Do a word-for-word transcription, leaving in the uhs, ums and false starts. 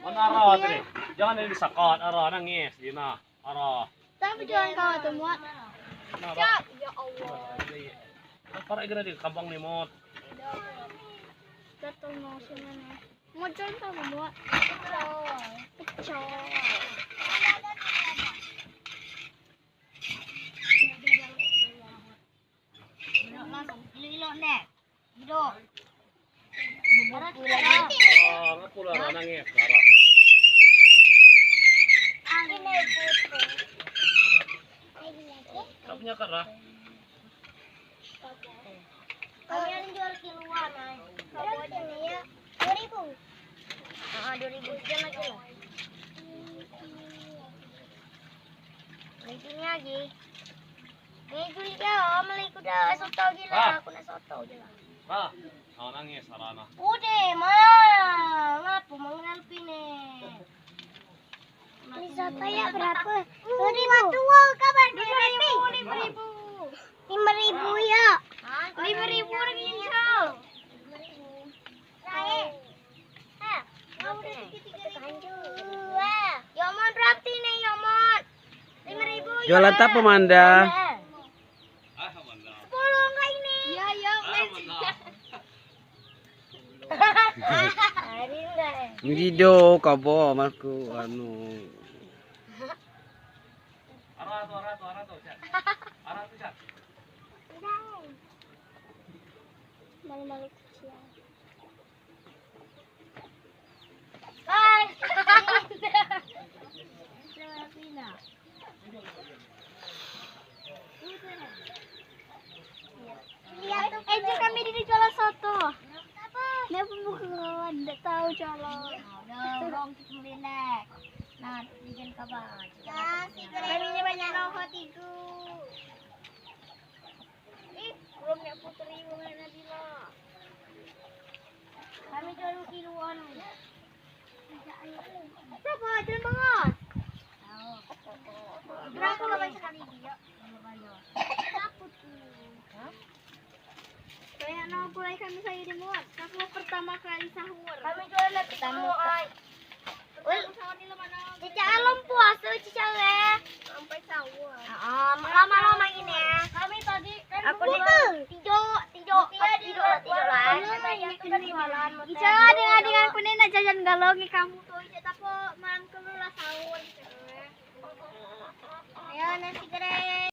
Mana Ara tadi? Jangan jadi sakat, Ara nangis di na. Ara. Tapi jangan kau tu, Mot. Kenapa? Cak, ya Allah. Apa lagi kena di kampung ni, Mot? Betul mau sini nih. Mot jangan kau, Mot. Pecah. Ilok-ilok ne. Ilok. Ara, ngapa pula Ara nangis, Ara? Tak punya kara. Kami ada jual kiloan, ay. Berapa ini ya? Dua ribu. Ah, dua ribu saja lagi. Ini lagi. Ni Julia, oh, meli kuda soto gila, aku nak soto gila. Ah, oh, nangis Ara na. Udah, Ma. Ngapa mengenal pine? Beli soto ya berapa? Dua ribu. Dua ribu, lima ribu. Lima ribu ya. Lima ribu orang ini. Yomon, berapa ni, Yomon? Lima ribu. Jualan apa, Manda? Sepuluh enggak ini? Ya, ya. Video kabo maku anu. Ara tu, Ara tu, Ara tu, Cak. Ara tu, Cak. Malu-malu kecil. Hai. Eh, jom kami di jualan soto. Kenapa? Dia pembukaan, tidak tahu jualan. Udah, orang kita beli. Nah, bikin kabar. Kami ni banyak rokok tiga. Ih, belum nak puteri, belum nak Nadila. Kami jual kiloan. Berapa? Jangan bengong. Berapa kapan sekali dia? Berapa tu? Hah? Kayak no, mulai kami saya di Muat. Tapi pertama kali sahur. Kami jual lagi pertama kali. Ul, cica alom puasa, cica le. Sampai sahur. Ah, lama-lama ini ya. Kami tadi kan aku ni tidur, tidur, tidur lah, tidur lah. Cica dengan-dengan aku ni nak jajan galong di kampung tu, cica, tapi malam keluar sahur. Ya, nasi goreng.